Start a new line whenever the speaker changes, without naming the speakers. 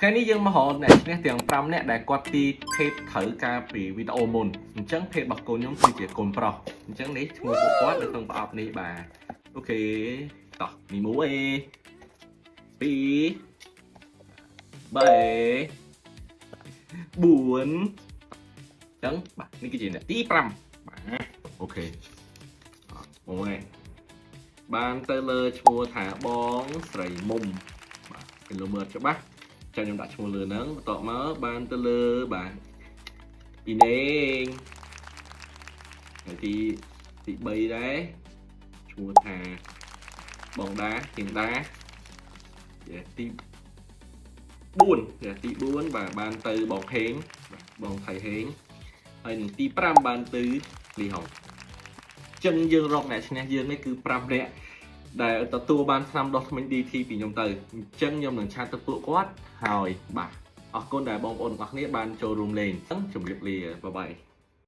ថ្ងៃនេះយើងមករកអ្នកឈ្នះទាំង5នាក់ដែលគាត់ទីភេទត្រូវការពីវីដេអូមុនអញ្ចឹងភេទរបស់កូនខ្ញុំគឺជាកូនប្រុសអញ្ចឹងនេះឈ្មោះពួកគាត់នៅក្នុងប្រអប់នេះបាទ OK តោះនេះ1 2 3 4អញ្ចឹងបាទនេះគឺជាអ្នកទី5បាទ OK អូយបានទៅលើឈ្មោះថាបងស្រីមុំបាទគេលើមើលច្បាស់ចាំខ្ញុំដាក់ឈ្មោះលើហ្នឹងបន្ទាប់មកបានទៅលើបាទអ៊ីណេងហើយទី3ដែរឈ្មោះថាបងដាហៀងដាទី4ទី4បាទបានទៅបងហេងបាទបងថៃហេងហើយនឹងទី5បានទៅលីហុងចឹងយើងរកអ្នកឈ្នះយើងនេះគឺ5នាក់ដែលទទួលបានថ្នាំដុសធ្មេញ DT ពីខ្ញុំទៅអញ្ចឹងខ្ញុំនឹង chat ទៅពួកគាត់ហើយបាទអរគុណដែលបងប្អូនទាំងអស់គ្នាបានចូលរួមលេងអញ្ចឹងជម្រាបលា bye bye.